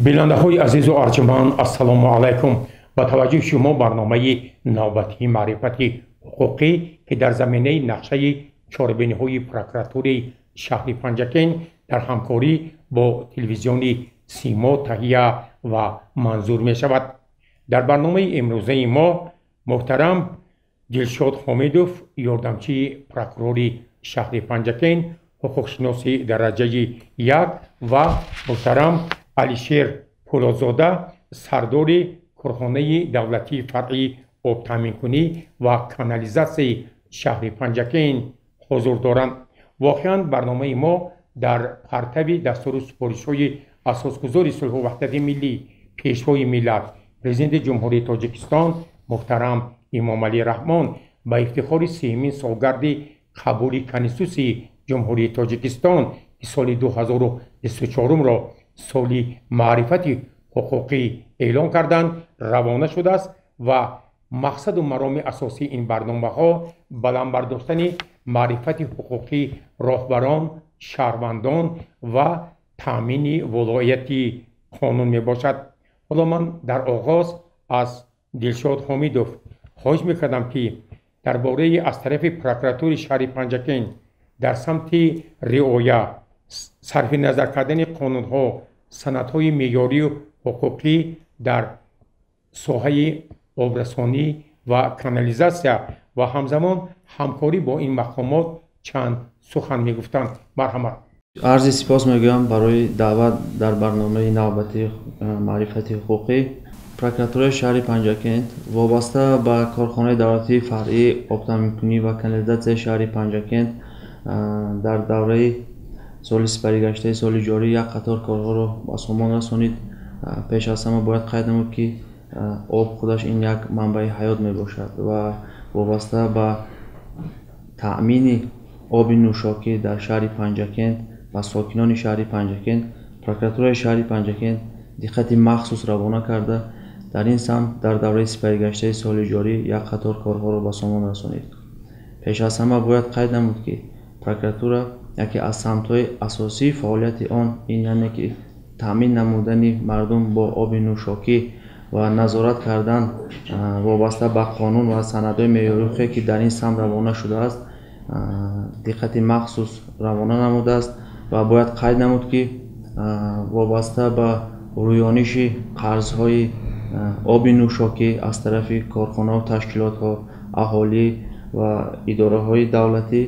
Бинандаҳои азизу арҷуманд, ассалому алайкум. Ба таваҷҷӯҳи шумо барномаи навбатии маърифати ҳуқуқӣ, ки дар заминаи нақшаи чорабиниҳои прокуратураи шаҳри Панҷакент дар ҳамкорӣ бо телевизиони Симо таҳия ва манзур мешавад. Дар барномаи имрӯзаи мо муҳтарам Дилшод Ҳомидов, ёрдамчии прокурори шаҳри Панҷакент, ҳуқуқшиноси дараҷаи як, ва муҳтарам Алишер Пулодзода, сардори корхонаи давлатии фаръии обтаъминкунӣ ва канализатсияи шаҳри Панҷакент ҳузур доранд. Воқеан, барномаи мо дар партави дастуру супоришҳои асосгузори сулҳу ваҳдати миллӣ, Пешвои миллат, Президенти Ҷумҳурии Тоҷикистон муҳтарам Эмомалӣ Раҳмон ба ифтихори сеюмин солгарди қабули Конститутсияи Ҷумҳурии Тоҷикистон, ки соли 2024-ро соли маърифати ҳуқуқӣ эълон карданд, равона шудааст ва мақсаду мароми асосии ин барномаҳо баланд бардоштани маърифати ҳуқуқии роҳбарон, шаҳрвандон ва таъмини волоияти қонун мебошад. Ҳоло ман дар оғоз аз Дилшод Ҳомидов хоҳиш мекардам, ки дар бораи аз тарафи прокуратураи шаҳри Панҷакент дар самти риоя, сарфи назар кардани қонунҳо, санадҳои меъёрию ҳуқуқӣ дар соҳаи обрасонӣ ва канализатсия ва ҳамзамон ҳамкорӣ бо ин мақомот чанд сухан мегуфтанд. Марҳамат. Арзи сипос мегӯям барои даъват дар барномаи навбатии маърифати ҳуқуқӣ. Прокуратураи шаҳри Панҷакент вобаста ба корхонаи давлатии фаръии обтаъминкунӣ ва канализатсияи шаҳри Панҷакент дар давраи соли сипаригаштаи соли ҷорӣ як қатор корҳоро ба сомон расонид. Пеш аз ҳама бояд қайд намуд, ки об худаш ин як манбаи ҳаёт мебошад ва вобаста ба таъмини оби нӯшокӣ дар шаҳри Панҷакент ва сокинони шаҳри Панҷакент прокуратураи шаҳри Панҷакент диққати махсус равона карда, дар ин самт дар давраи сипаригаштаи соли ҷорӣ як қатор корҳоро ба сомон расонид. Пеш аз ҳама бояд қайд намуд, ки прокуратура яке аз самтҳои асосии фаъолияти он ин яъне ки таъмин намудани мардум бо оби нӯшокӣ ва назорат кардан вобаста ба қонун ва санадҳои меъёрие, ки дар ин самт равона шудааст, диққати махсус равона намудааст. Ва бояд қайд намуд, ки вобаста ба рӯёниши қарзҳои оби нӯшокӣ аз тарафи корхонаву ташкилотҳо, аҳолӣ ва идораҳои давлатӣ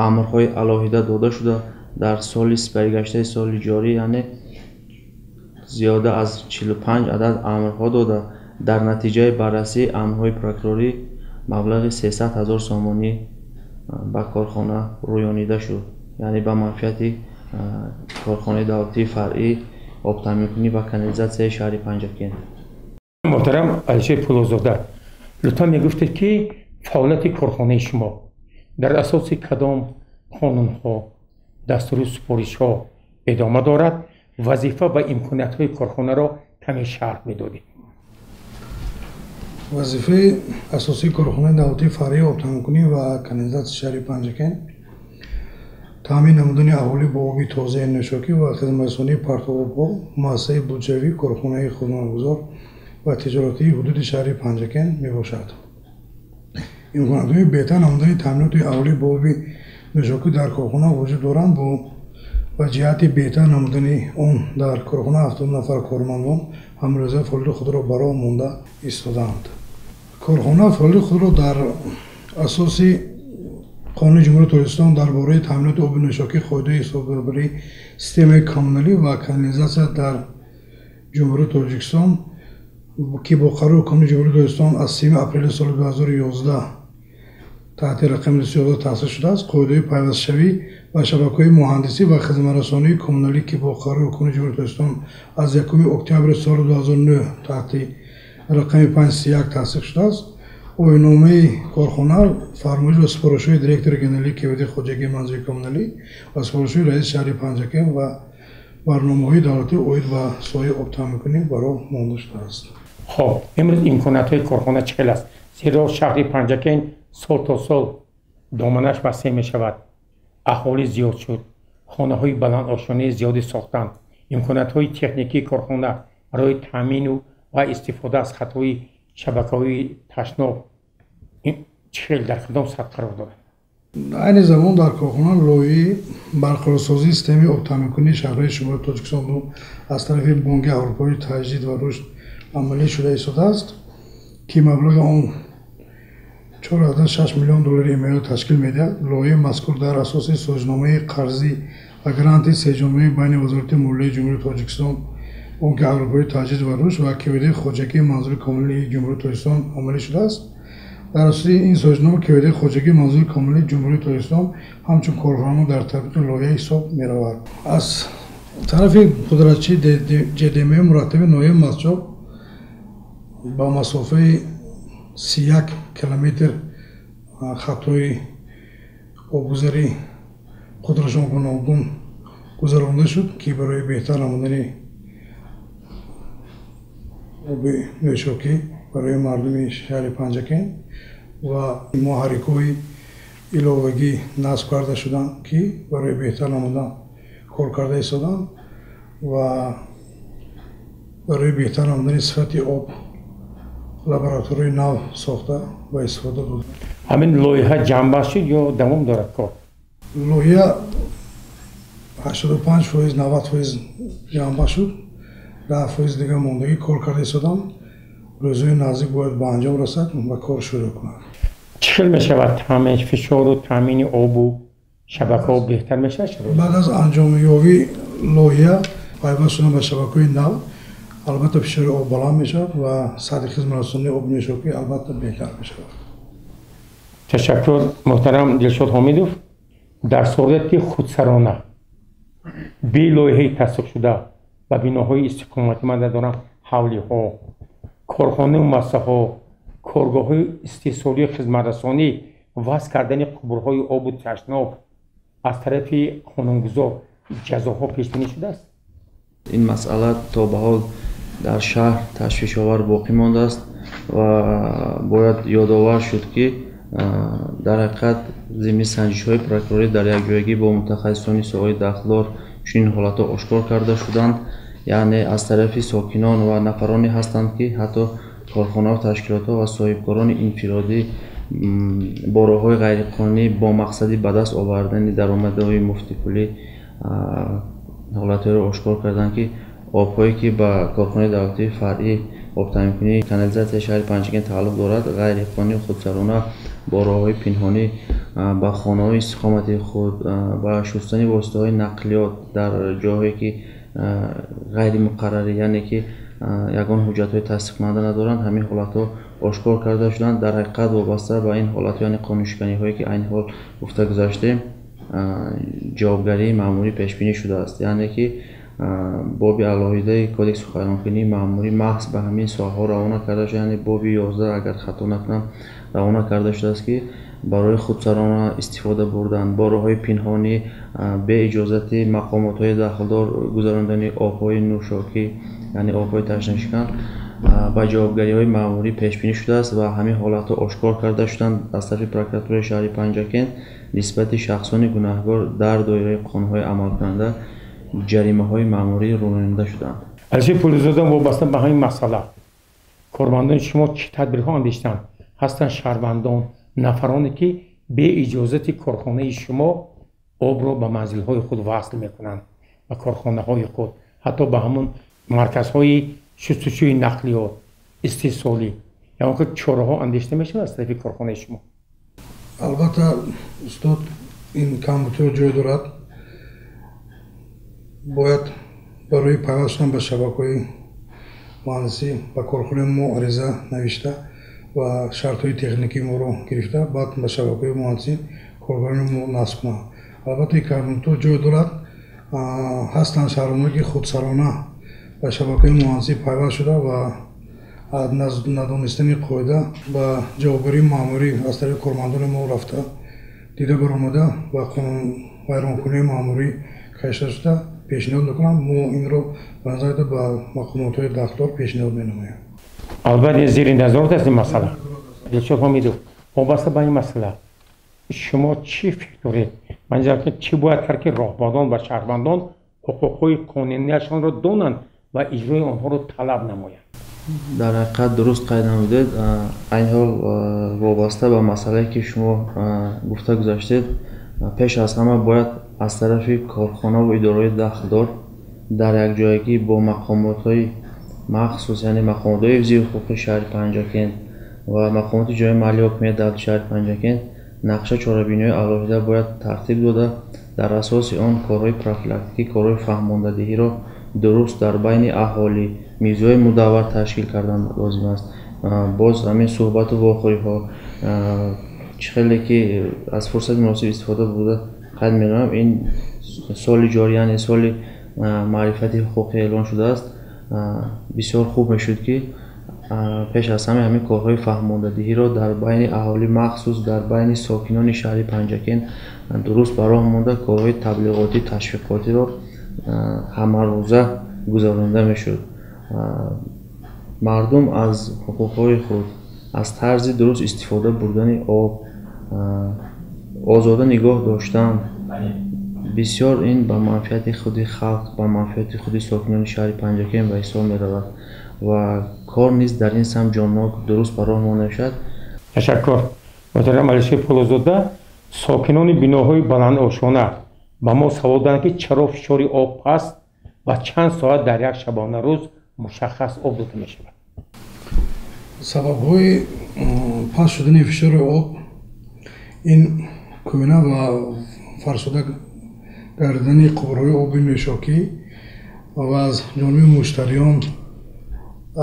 амрҳои алоҳида дода шуда, дар соли сипаригаштаи соли ҷорӣ, яъне зиёда аз 45 адад амрҳо дода, дар натиҷаи баррасии амрҳои прокурорӣ маблағи 300 ҳазор сомонӣ ба корхона рӯёнида шуд, яъне ба манфиати корхонаи давлатии фаръии обтаъминкунӣ ва канализатсияи шаҳри Панҷакент. Муҳтарам Алишер Пулозода, лутфан мегуфтед, ки фаъолияти корхонаи шумо дар асоси кадом қонунҳо, дастуру супоришҳо идома дорад, вазифа ва имкониятҳои корхонаро каме шарҳ медодед. Вазифаи асосии корхонаи давлатии фаръии обтаъминкунӣ ва канализатсияи шаҳри Панҷакент таъмин намудани аҳолӣ бо оби тозаи нӯшокӣ ва хизматрасонии партовобҳо, муассисаи буҷавӣ, корхонаи хизматгузор ва тиҷоратии ҳудуди шаҳри Панҷакент мебошад. Имкониятҳои беҳтар намудани таъминоти аҳолӣ бо оби нӯшокӣ дар корхона вуҷуд доранд ва ҷиҳати беҳтар намудани он дар корхона 70 нафар кормандон ҳамрӯза фаъолияти худро ба роҳ монда истодаанд. Корхона фаъолияти худро дар асоси Қонуни Ҷумҳурии Тоҷикистон дар бораи таъминоти оби нӯшокӣ, қоидаи ҳисоббарии системаи коммуналӣ ва канализатсия дар Ҷумҳурии Тоҷикистон, ки бо қарори Ҳукумати Ҷумҳурии Тоҷикистон аз 3 апрели соли 2011 таҳти рақами 211 таъсис шудааст, қоидаҳои пайвастшавӣ ба шабакаҳои муҳандисӣ ва хизматрасонии коммуналӣ, ки бо қарори Ҳукумати Ҷумҳурии Тоҷикистон аз 1 октябри соли 2009 таҳти рақами 531 тасдиқ шудааст, оинномаи корхона, фармоиш ва супоришҳои директори генералии КВД хоҷагии манзили коммуналӣ ва супоришҳои раиси шаҳри Панҷакент ва барномаҳои давлатӣ оид ба соҳаи обтаъминкунӣ ба роҳ монда шудааст. Хоб, имрӯз имкониятҳои корхона чӣ хел аст? Зеро шаҳри Панҷакент сол то сол доманаш васеъ мешавад, аҳолӣ зиёд шуд, хонаҳои баландошёнаи зиёде сохтанд. Имкониятҳои техникии корхона барои таъмину ва истифода аз хатҳои шабакаҳои ташноб чӣ хел дар кадом сатҳ қарор дорад? Айни замон дар корхона лоиҳаи барқарорсозии системаи обтаъминкунии шаҳрҳои шимоли Тоҷикистон аз тарафи Бонки Аврупоии таҷдид ва рушд амалӣ шуда истодааст, ки маблағи он 4,6 миллион доллари эмиёро ташкил медиҳад. Лоиҳаи мазкур дар асоси созишномаи қарзӣ ва гранти сеҷонибаи байни Вазорати молияи Ҷумҳурии Тоҷикистон, Бонки Аврупоии таҷдид ва рушд ва КВД Хоҷагии манзури комилии Ҷумҳурии Тоҷикистон амалӣ шудааст. Дар асоси ин созишнома КВД Хоҷагии манзури комилии Ҷумҳурии Тоҷикистон ҳамчун корфармо дар татбиқи лоиҳа ҳисоб меравад. Аз тарафи пудратчии ҶДМ мураттаби ноҳияи Мастчоҳ ба масофаи 31 километр хатҳои обгузари қудрашон гуногун гузаронда шуд, ки барои беҳтар намудани оби нӯшокӣ барои мардуми шаҳри Панҷакент ва муҳаррикҳои иловагӣ насб карда шуданд, ки барои беҳтар намудан кор карда истоданд ва барои беҳтар намудани сифати об лабораторияи нав сохта ва истифода бурд. Ҳамин лоиҳа ҷамъбаст шуд ё давом дорад кор? Лоиҳа 85%, 90% ҷамъбаст шуд, 10% дигар мондагӣ кор карда истоданд. Рӯзҳои наздик бояд ба анҷом расад ва кор шурӯъ кунад. Чӣ хел мешавад таъмин фишору таъмини обу шабакаҳо беҳтар мешавад? Баъд аз анҷомёбии лоиҳа пайваст шудан ба шабакаҳои нав, албатта фишори об баланд мешавад ва сатҳи хизматрасонии оби нӯшокӣ албатта беҳтар мешавад. Ташаккур, муҳтарам Дилшод Ҳомидов. Дар сурати худсарона бе лоиҳаи тасдиқшуда ба биноҳои истиқоматӣ, ман дорам ҳавлиҳо, корхонаи муассисаҳо, коргоҳҳои истеҳсолии хизматрасонӣ васл кардани қубурҳои обу ташноб аз тарафи қонунгузор ҷазоҳо пешбинӣ шудааст? Ин масъала то ба ҳол дар шаҳр ташвишовар боқӣ мондааст ва бояд ёдовар шуд, ки дар ҳақиқат зимни санҷишҳои прокурорӣ дар якҷоягӣ бо мутахассисони соҳаи дахлдор чунин ҳолатҳо ошкор карда шуданд. Яъне аз тарафи сокинон ва нафароне ҳастанд, ки ҳатто корхонаҳо, ташкилотҳо ва соҳибкорони инфиродӣ бо роҳҳои ғайриқонунӣ бо мақсади ба даст овардани даромадҳои муфти пулӣ ҳолатҳоеро ошкор карданд, ки обҳое ки ба корхонаи давлатии фаръӣ обтаъминкунии канализатсияи шаҳри Панҷакент тааллуқ дорад, ғайриқонунӣ худсарона бо роҳҳои пинҳонӣ ба хонаҳои истиқоматии худ, ба шустани воситаҳои нақлиёт дар ҷойҳое ки ғайримуқаррарӣ, яъне ки ягон ҳуҷҷатҳои тасдиқкунанда надоранд, ҳамин ҳолатҳо ошкор карда шуданд. Дар ҳақиқат вобаста ба ин ҳолатҳо, яъне қонуншиканиҳое ки айни ҳол гуфта гузаштем, ҷавобгарии маъмурӣ пешбинӣ шудааст. Яъне ки боби алоҳидаи кодекси ҳуқуқвайронкунии маъмурӣ маҳз ба ҳамин соҳаҳо равона карда шуда, яъне боби 11, агар хато накунам, равона карда шудааст, ки барои худсарона истифода бурдан, бо роҳҳои пинҳонӣ, бе иҷозати мақомотҳои дахлдор гузарондани обҳои нӯшокӣ, яъне обҳои ташнашикан, ба ҷавобгариҳои маъмурӣ пешбинӣ шудааст ва ҳамин ҳолатҳо ошкор карда шуданд аз тарафи прокуратураи шаҳри Панҷакент нисбати шахсони гунаҳкор дар доираи қонунҳои амалкунанда ҷаримаҳои маъмурӣ ронда шуданд. Алишер Пулизода, вобаста ба ҳамин масъала кормандони шумо чӣ тадбирҳо андештанд? Ҳастанд шаҳрвандон, нафароне ки бе иҷозати корхонаи шумо обро ба манзилҳои худ васл мекунанд, ба корхонаҳои худ, ҳатто ба ҳамон марказҳои шустушӯи нақлиёт истеҳсолӣ. Ягон ки чораҳо андешта мешавад аз тарафи корхонаи шумо? Албатта, устод, ин камбудиҳо ҷой дорад. Бояд барои пайваст шудан ба шабакаҳои муҳандисӣ ба корхонаи мо ариза навишта ва шартҳои техникии моро гирифта, баъд ба шабакаҳои муҳандисӣ коргарони мо насб кунанд. Албатта, ин камбудиҳо ҷой дорад. Ҳастанд шаҳрвандоне, ки худсарона ба шабакаҳои муҳандисӣ пайваст шуда ва аз надонистани қоида ба ҷавобгарии маъмурӣ аз тарафи кормандони мо рафта дида баромада ва қонунвайронкунии маъмурӣ кашида шуда пешниҳод мекунам. Мо инро ба назар ба мақомотҳои дахлдор пешниҳод менамоем. Албатта, зери назорат аст ин масъала. Дилшод Ҳомидов, вобаста ба ин масъала шумо чӣ фикр доред? Манзар ки чӣ бояд кард, ки роҳбарон ва шаҳрвандон ҳуқуқҳои қонунияшонро донанд ва иҷрои онҳоро талаб намоянд? Дар ҳақиқат дуруст қайд намудед. Айни ҳол вобаста ба масъалае, ки шумо гуфта гузаштед, пеш аз ҳама бояд аз тарафи корхонаву идораҳои дахлдор дар якҷоягӣ бо мақомотҳои махсус, яъне мақомотҳои ҳифзи ҳуқуқи шаҳри Панҷакент ва мақомоти ҷойи маҳаллии ҳокимияти давлати шаҳри Панҷакент нақша чорабиниҳои алоҳида бояд тартиб дода, дар асоси он корҳои профилактикӣ, корҳои фаҳмондадиҳиро дуруст дар байни аҳолӣ мизҳои мудаввар ташкил кардан лозим аст. Боз ҳамин суҳбату вохӯриҳо, чӣ хеле ки аз фурсати муносиб истифода бурда қайд менамоям, ин соли ҷорӣ, яъне соли маърифати ҳуқуқӣ эълон шудааст. Бисёр хуб мешуд, ки пеш аз ҳама ҳамин корҳои фаҳмондадиҳиро дар байни аҳолӣ, махсус дар байни сокинони шаҳри Панҷакент дуруст ба роҳ монда, корҳои таблиғотӣ, ташвиқотиро ҳамарӯза гузаронида мешуд. Мардум аз ҳуқуқҳои худ, аз тарзи дуруст истифода бурдани об, озода нигоҳ доштан, бисёр ин ба манфиати худи халқ, ба манфиати худи сокинони шаҳри Панҷакент ба ҳисоб меравад ва кор низ дар ин самт ҷоннок дуруст ба роҳ монда мешавад. Ташаккур. Муҳтарам Алишер Пулозода, сокинони биноҳои баландошона ба мо савол доданд, ки чаро фишори об паст ва чанд соат дар як шабонарӯз мушаххас об дода мешавад? Сабабҳои паст шудани фишори об ин кӯҳна ва фарсуда гардидани қубурҳои оби нӯшокӣ ва аз ҷониби муштариён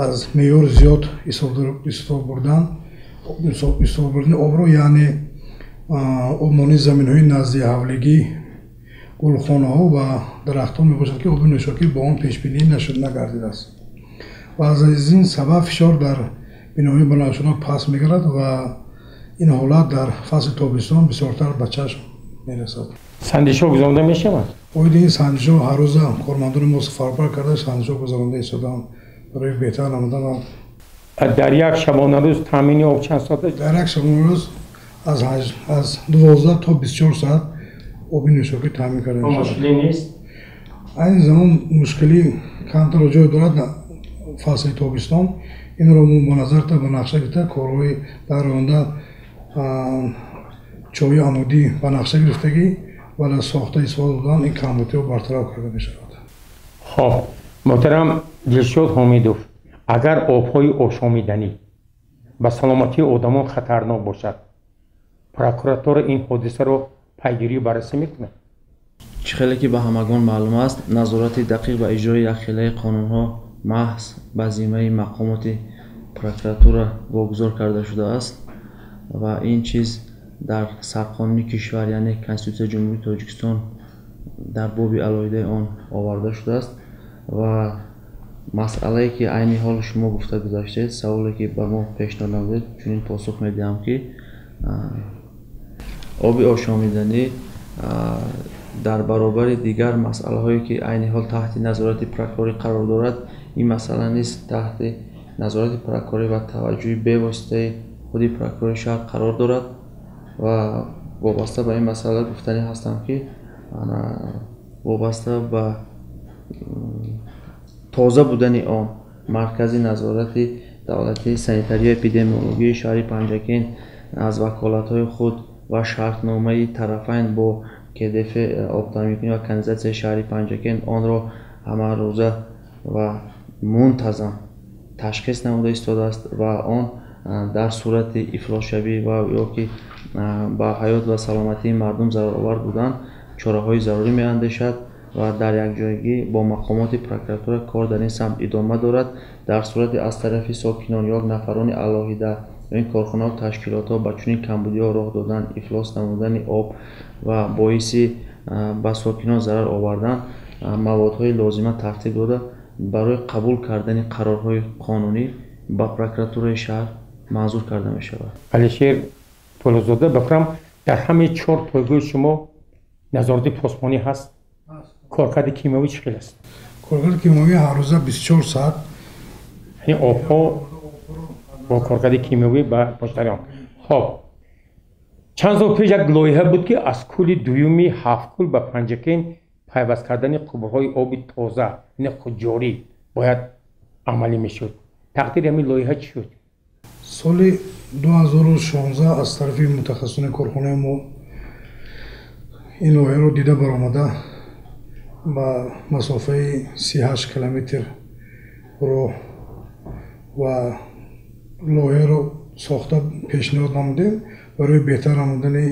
аз меъёр зиёд истифода бурдани обро, яъне обмонии заминҳои назди ҳавлигӣ, гулхонаҳо ва дарахтон мебошад, ки оби нӯшокӣ бо он пешбинӣ нагардидааст ва аз ин сабаб фишор дар биноҳои баландошона паст мегардад ва ин ҳолат дар фасли тобистон бисёртар ба чашм мерасад. Санҷишҳо гузаронда мешаванд? Оиди ин санҷишҳо ҳаррӯза кормандони мо сафарбар карда санҷишҳо гузаронда истодаанд барои беҳтар намудан. Дар як шабонарӯз таъмини об чанд соат аст? Дар як шабонарӯз аз 12 то 24 соат оби нӯшокӣ таъмин карда мешавад. Мушкилӣ нест? Айни замон мушкилӣ камтар ҷой дорад фасли тобистон. Инро мо ба назар ба нақша гирифта корҳои дар оянда чоҳи амудӣ ба нақша гирифтагӣ ва дар сохта истифода додан ин камбудиҳо бартараф карда мешавад. Хоб, муҳтарам Дилшод Ҳомидов, агар обҳои ошомиданӣ ба саломатии одамон хатарнок бошад, прокуратура ин ҳодисаро пайгирию баррасӣ мекунад? Чӣ хеле ки ба ҳамагон маълум аст, назорати дақиқ ба иҷрои якхелаи қонунҳо маҳз ба зиммаи мақомоти прокуратура вогузор карда шудааст ва ин чиз дар сарқонуни кишвар, яъне Конститутсияи Ҷумҳурии Тоҷикистон дар боби алоҳидаи он оварда шудааст. Ва масъалае, ки айни ҳол шумо гуфта гузаштед, саволе, ки ба мо пешниҳод намудед, чунин посух медиҳам, ки оби ошомиданӣ дар баробари дигар масъалаҳое, ки айни ҳол таҳти назорати прокурорӣ қарор дорад, ин масъала низ таҳти назорати прокурорӣ ва таваҷҷӯҳи бевоситаи худи прокурори шаҳр қарор дорад. Ва вобаста ба ин масъала гуфтанӣ ҳастам, ки вобаста ба тоза будани он маркази назорати давлатии санитарию эпидемиологии шаҳри Панҷакент аз ваколатҳои худ ва шартномаи тарафайн бо КДФ обтаъминкунӣ ва канализатсияи шаҳри Панҷакент онро ҳамарӯза ва мунтазам ташхис намуда истодааст ва он дар сурати ифлосшавӣ ва ё ки ба ҳаёт ва саломатии мардум зараровар будан чораҳои зарурӣ меандешад ва дар якҷоягӣ бо мақомоти прокуратура кор дар ин самт идома дорад. Дар сурати аз тарафи сокинон ё нафарони алоҳида ё ин корхонаҳо, ташкилотҳо ба чунин камбудиҳо роҳ додан, ифлос намудани об ва боиси ба сокинон зарар овардан, маводҳои лозима тартиб дода барои қабул кардани қарорҳои қонунӣ ба прокуратураи шаҳр манзур карда мешавад. Алишер Пулозода, ба фикрам дар ҳамаи чор пойгоҳи шумо назорати посбонӣ ҳаст? Коркарди кимиёвӣ чӣ хел аст? Коркарди кимиёвӣ ҳаррӯза 24 соат, яъне обҳо бо коркарди кимиёвӣ ба муштариён. Хоб, чанд сол пеш як лоиҳа буд, ки аз кӯли дуюми Ҳафткӯл ба Панҷакент пайваст кардани қубурҳои оби тоза, яъне ҷорӣ бояд амалӣ мешуд. Тақдири ҳамин лоиҳа чӣ шуд? Соли 2016 аз тарафи мутахассисони корхонаи мо ин лоиҳаро дида баромада ба масофаи 38 километр роҳ ва лоиҳаро сохта пешниҳод намудем барои беҳтар намудани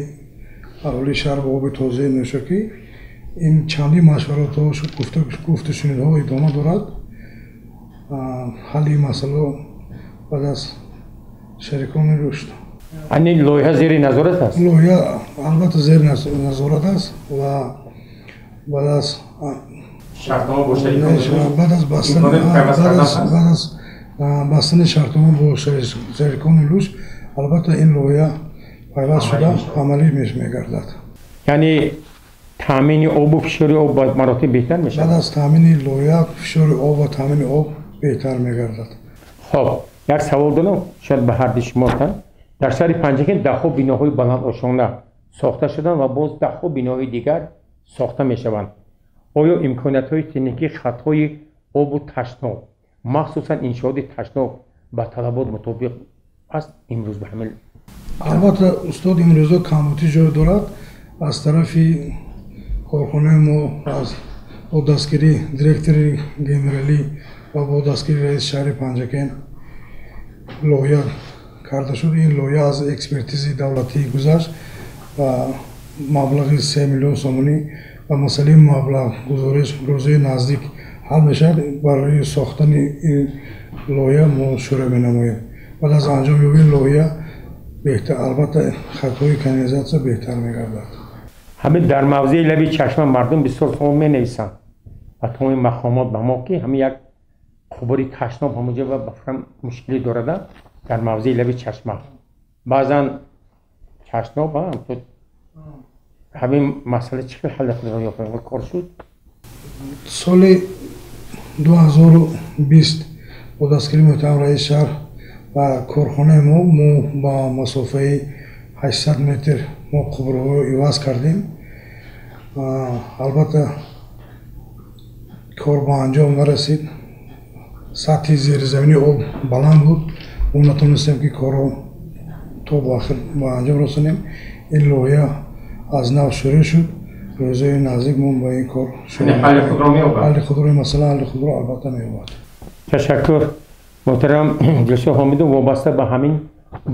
аҳолии шаҳр ба оби тозаи нӯшокӣ. Ин чандин машваратҳо, гуфтушунидҳо идома дорад. Ҳалли масъала баъд аз шарикони рушд. Ин лоиҳа зери назорат аст? Лоиҳа албатта зери назорат аст ва баъд аз шартнома бо шарикони рушд, баъд аз бастани шартнома бо шарикони рушд, албатта ин лоиҳа пайваст шуда амалӣ мегардад. Яъне таъмини обу фишори об ба маротиб беҳтар мешавад? Баъд аз таъмини лоиҳа фишори об ва таъмини об беҳтар мегардад. Хоб, як савол дорам, шояд ба ҳарди шумо. Дар шаҳри Панҷакент даҳҳо биноҳои баландошона сохта шуданд ва боз даҳҳо биноҳои дигар сохта мешаванд. Оё имкониятҳои техникии хатҳои обу ташноб, махсусан иншооти ташноб ба талабот мутобиқ аст имрӯз ба ҳамин? Албатта устод, имрӯзо камбудӣ ҷой дорад. Аз тарафи корхонаи мо аз бо дастгирии директори генералӣ ва бо дастгирии раиси шаҳри Панҷакент лоиҳа карда шуд. Ин лоиҳа аз экспертизи давлатӣ гузашт ва маблағи 3 миллион сомонӣ ва масъалаи маблағгузориш рӯзҳои наздик ҳал мешавад. Барои сохтани ин лоиҳа мо шурӯъ менамоем. Баъд аз анҷоми ин лоиҳа беҳтар, албатта хатҳои канализатсия беҳтар мегардад. Ҳамин дар мавзеи лаби чашма мардум бисёр савол менависанд ва тамоми мақомот ба мо, ки ҳамин як қубури ташноб ҳамонҷо ба фикрам мушкилӣ дорад дар мавзеи лаби чашма. Баъзан чашноб ҳамин масъала чӣ хел ҳалли худро ёфт, кор шуд? Соли 2020 бо дастгирии муҳтарам раиси шаҳр ва корхонаи мо ба масофаи 800 метр мо қубурҳоро иваз кардем. Албатта кор ба анҷом нарасид. Сатҳи зеризаминии об баланд буд. Мо натонистем ки корро то ба охир ба анҷом расонем. Ин лоиҳа аз нав шурӯъ шуд. Рӯзҳои наздик мо ба ин кор шурӯъ ҳалли худро меёбад. Ҳалли худро, масъала ҳалли худро албатта меёбад. Ташаккур муҳтарам Дилшод Ҳомидов. Вобаста ба ҳамин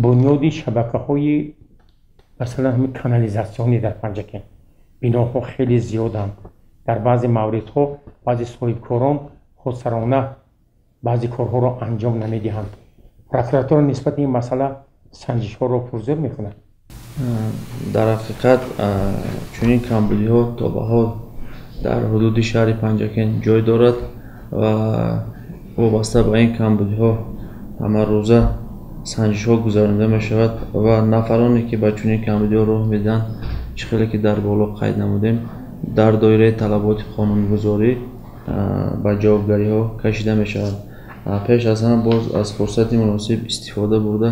бунёди шабакаҳои масалан ҳамин канализатсионӣ дар Панҷакент биноҳо хеле зиёданд. Дар баъзе мавридҳо баъзе соҳибкорон худсарона баъзе корҳоро анҷом намедиҳанд. Прокуратура нисбати ин масъала санҷишҳоро пурзӯр мекунад. Дар ҳақиқат чунин камбудиҳо то ба ҳол дар ҳудуди шаҳри Панҷакент ҷой дорад ва вобаста ба ин камбудиҳо ҳамарӯза санҷишҳо гузаронида мешавад ва нафароне ки ба чунин камбудиҳо роҳ медиҳанд, чӣ хеле ки дар боло қайд намудем, дар доираи талаботи қонунгузорӣ ба ҷавобгариҳо кашида мешавад. Пеш аз ҳама боз аз фурсати муносиб истифода бурда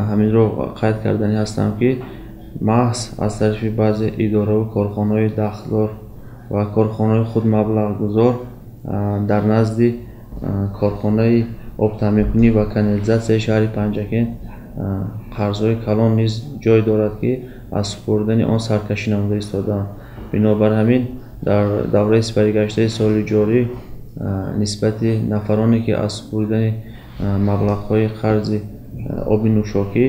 ҳаминро қайд карданӣ ҳастам, ки маҳз аз тарафи баъзе идораву корхонаҳои дахлдор ва корхонаҳои худмаблағгузор дар назди корхонаи обтаъминкунӣ ва канализатсияи шаҳри Панҷакент қарзҳои калон низ ҷой дорад, ки аз супоридани он саркашӣ намуда истодаанд. Бинобар ҳамин дар давраи сипаригаштаи соли ҷорӣ нисбати нафароне ки аз супоридани маблағҳои қарзи оби нӯшокӣ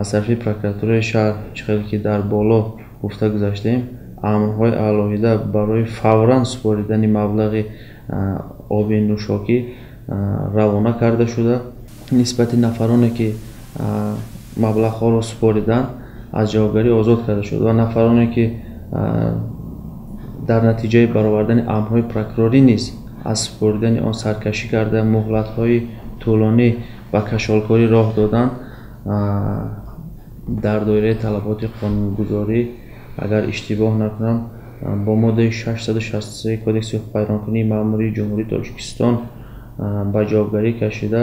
аз тарафи прокуратураи шаҳр, чӣ хеле ки дар боло гуфта гузаштем, амрҳои алоҳида барои фавран супоридани маблағи оби нӯшокӣ равона карда шуда, нисбати нафароне ки маблағҳоро супориданд аз ҷавобгарӣ озод карда шуд ва нафароне ки дар натиҷаи баровардани амрҳои прокурорӣ низ аз супоридани он саркашӣ карда муҳлатҳои тӯлонӣ ба кашолкорӣ роҳ доданд, дар доираи талаботи қонунгузорӣ агар иштибоҳ накунам бо моддаи 663 Кодекси ҳуқуқвайронкунии маъмурии Ҷумҳурии Тоҷикистон ба ҷавобгарӣ кашида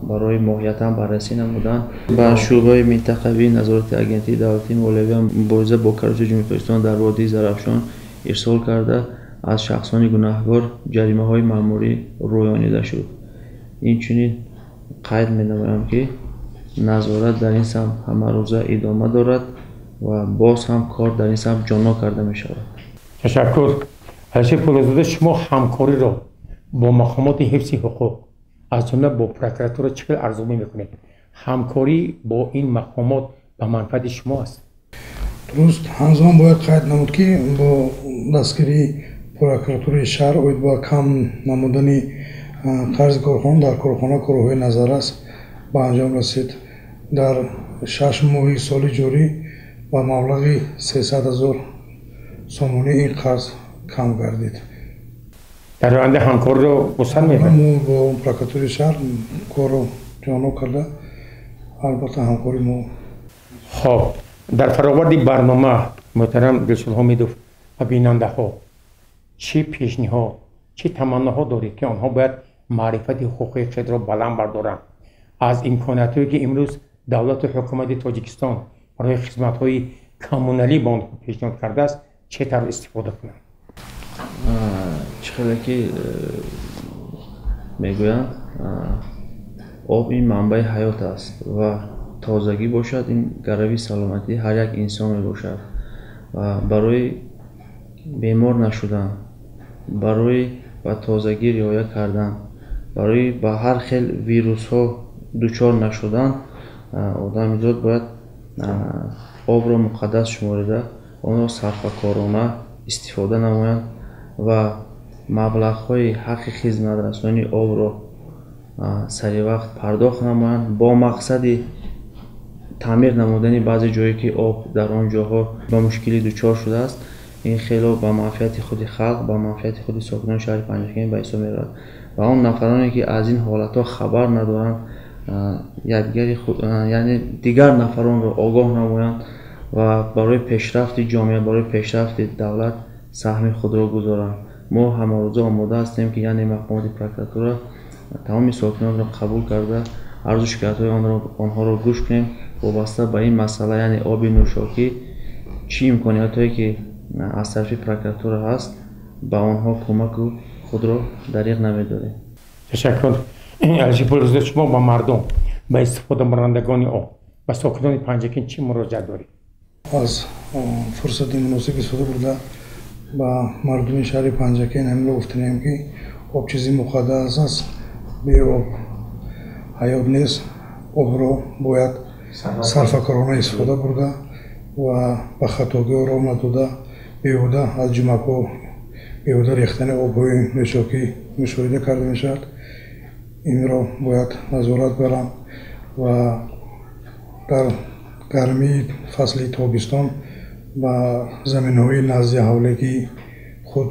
барои моҳиятан баррасӣ намуданд. Ба шӯъбаи минтақавии назорати Агентии давлатии молиявӣ мубориза бо коррупсияи Ҷумҳурии Тоҷикистон дар водии Зарафшон ирсол карда, аз шахсони гунаҳкор ҷаримаҳои маъмурӣ рӯёнида шуд. Инчунин қайд менамоям, ки назорат дар ин самт ҳамарӯза идома дорад ва боз ҳам кор дар ин самт ҷоннок карда мешавад. Ташаккур. Алишер Пулозода, шумо ҳамкориро бо мақомоти ҳифзи ҳуқуқ, аз ҷумла бо прокуратура, чӣ хел арзёбӣ мекунед? Ҳамкорӣ бо ин мақомот ба манфиати шумо аст? Дуруст, ҳамзамон бояд қайд намуд, ки бо дастгирии прокуратураи шаҳр оид ба кам намудани қарзи корхона дар корхона корҳои назаррас ба анҷом расид. Дар 6 моҳи соли ҷорӣ ба маблағи 300 ҳазор сомонӣ ин қарз кам гардид. Дар оянда ҳамкориро гусел мебаред? Мо бо прокуратураи шаҳр корро ҷоннок карда, албатта, ҳамкори мо. Хоб, дар фароварди барнома, муҳтарам Дилшод Ҳомидов, ба бинандаҳо чӣ пешниҳод, чӣ таманноҳо доред, ки онҳо бояд маърифати ҳуқуқии худро баланд бардоранд, аз имкониятҳое, ки имрӯз давлату ҳукумати Тоҷикистон барои хизматҳои коммуналӣ ба онҳо пешниҳод кардааст, чӣ тавр истифода кунанд? Чӣ хеле ки мегӯянд, об ин манбаи ҳаёт аст ва тозагӣ бошад, ин гарави саломатии ҳар як инсон мебошад. Ва барои бемор нашудан, барои ба тозагӣ риоя кардан, барои ба ҳар хел вирусҳо дучор нашудан, одамизод бояд обро муқаддас шуморида, онро сарфакорона истифода намоянд ва маблағҳои ҳаққи хизматрасонии обро саривақт пардохт намоянд, бо мақсади таъмир намудани баъзе ҷое, ки об дар он ҷоҳо ба мушкилӣ дучор шудааст. Ин хело ба манфиати худи халқ, ба манфиати худи сокинони шаҳри Панҷакент ба ҳисоб меравад. Ва он нафароне, ки аз ин ҳолатҳо хабар надоранд, якдигари худ, яъне дигар нафаронро огоҳ намоянд ва барои пешрафти ҷомеа, барои пешрафти давлат саҳми худро гузоранд. Мо ҳамарӯза омода ҳастем, ки яъне мақомоти прокуратура тамоми сокинонро қабул карда, арзу шикоятҳои онҳоро гӯш кунем. Вобаста ба ин масъала, яъне оби нӯшокӣ, чӣ имкониятҳое ки аз тарафи прокуратура ҳаст, ба онҳо кӯмаку худро дариғ намедорем. Ташаккур. Алишер Пулозода, шумо ба мардум, ба истифодабарандагони об, ба сокинони Панҷакент чӣ муроҷиат доред? Аз фурсати муносиб истифода бурда, ба мардуми шаҳри Панҷакент ҳаминро гуфтанем, ки об чизи муқаддас аст, бе об ҳаёт нест. Обро бояд сарфакорона истифода бурда ва ба хатогиҳо роҳ надода, беҳуда аз ҷумакҳо беҳуда рехтани обҳои нӯшокӣ мушоҳида карда мешавад. Инро бояд назорат баранд ва дар гармии фасли тобистон ба заминҳои назди ҳавлигии худ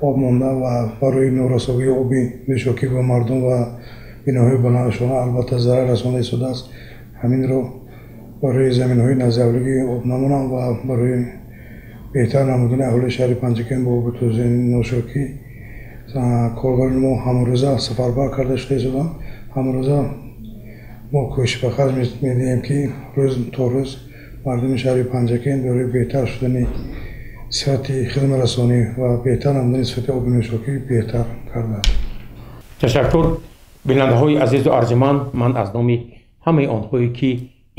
об монда ва барои норасогии оби нӯшокӣ ба мардум ва биноҳои баландошона албатта зарар расонда истодааст. Ҳаминро барои заминҳои назди ҳавлигӣ об намонанд ва барои беҳтар намудани аҳолии шаҳри Панҷакент бо оби тозаи нӯшокӣ коргарони мо ҳамарӯза сафарбар карда шуда истоданд. Ҳамарӯза мо кӯшиш ба харҷ медиҳем, ки рӯз то рӯз мардуми шаҳри Панҷакент барои беҳтар шудани сифати хизматрасонӣ ва беҳтар намудани сифати оби нӯшокӣ беҳтар кардааст. Ташаккур. Бинандаҳои азизу арҷуманд, ман аз номи ҳамаи онҳое, ки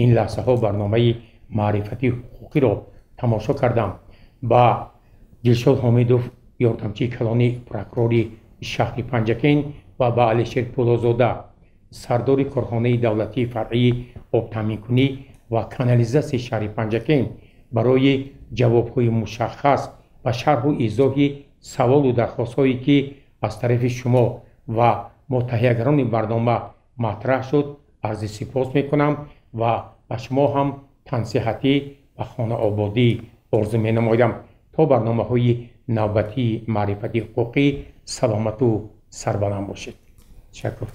ин лаҳзаҳо барномаи маърифати ҳуқуқиро тамошо кардам, ба Дилшод Ҳомидов, ёрдамчии калони прокурори шаҳри Панҷакент, ва ба Алишер Пулозода, сардори корхонаи давлатии фаръии обтаъминкунӣ ва канализатсияи шаҳри Панҷакент, барои ҷавобҳои мушаххас ва шарҳу изоҳи саволу дархостҳое, ки аз тарафи шумо ва мо таҳиягарони барнома матраҳ шуд, арзи сипос мекунам ва ба шумо ҳам тансиҳатӣ ва хонаободӣ орзу менамоям. То барномаҳои навбатии маърифати ҳуқуқӣ саломату сарбаланд бошед. Ташаккур.